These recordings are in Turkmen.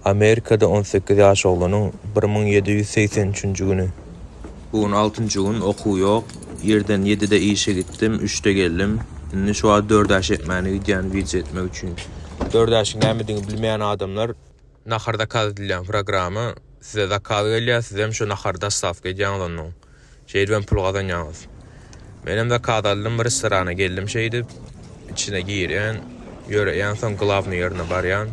Amerikada 18 ýaş oglanyň 1783-nji güni. Bu gün altynjy gün, okuw ýok. Irden ýedide işe gitdim, üçde geldim. Indi şu wagt DoorDash etmäne gidýän wideo etmek üçin. DoorDash-yň nämedigini bilmeýän adamlar nahar zakaz edilýän programma, size zakaz gelýär, sizem şo nahary dostawka edýäňiz onnoň. Şeýdibem pul gazanýaňyz. Menem zakaz aldym, restorana geldim şeýdip. Içine girýän, ýöreýän, soň glawnyý ýerine barýan.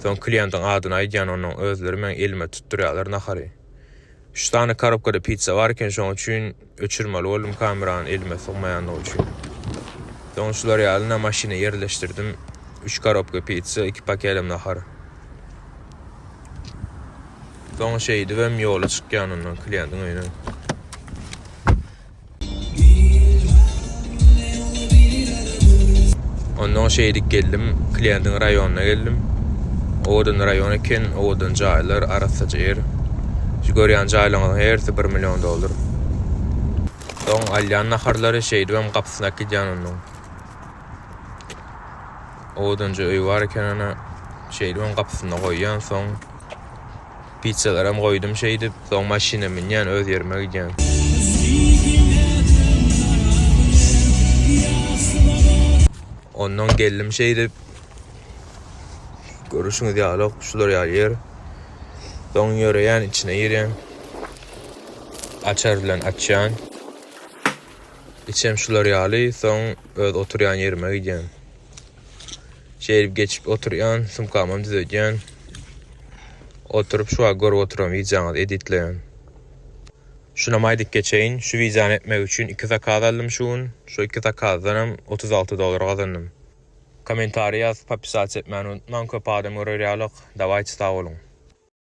Soň kliýentiň adyny aýdýan, onnoň özleri meň elime tutdurýarlar nahary. Üç sany korobkada pitsa bar eken, şoň üçin öçürmeli boldum kamerany elime sygmaýanlygy üçin. Soň şular ýaly maşyna ýerleşdirdim. Üç korobka pitsa, iki pakedem nahar. Soň şeýdibem ýola çykýan ondan kliýentiň öýüne. Ondan şeýdip geldim, kliýentiň raýonyna geldim. Owadan raýon eken, owadan jaýlar, arassaja ýer. Şu görýän jaýlaryňyzyň hersi bir million dollar. Soň alýan naharlary şeýdibem gapysyna äkidýän ondan. Owadanja öý bar eken ana. Şeýdibem gapysynda goýýan soň pizzalaram goýdum şeýdip soň maşyna münýän öz ýerime gidýän. Ondan geldim şeýdip görüşüňiz ýaly şular ýaly ýer. Soň ýöreýän içine girýän. Açar bilen açýan. Içem şular ýaly soň öz oturýan ýerime gidýän. Şeýdip geçip oturýan, sumkamam düzedýän. Oturyp şu wagt görüp oturan wideoňyzy editleýän. Şunam aýdyp geçeýin, şu wideony etmek üçin iki zakaz aldym şu gün. Şu iki zakazdanam 36 dollar gazandym. Kommentariý ýazyp, podpisasiýa etmäni unutmaň, köp adam görer ýalyk. Dawayçy sag boluň.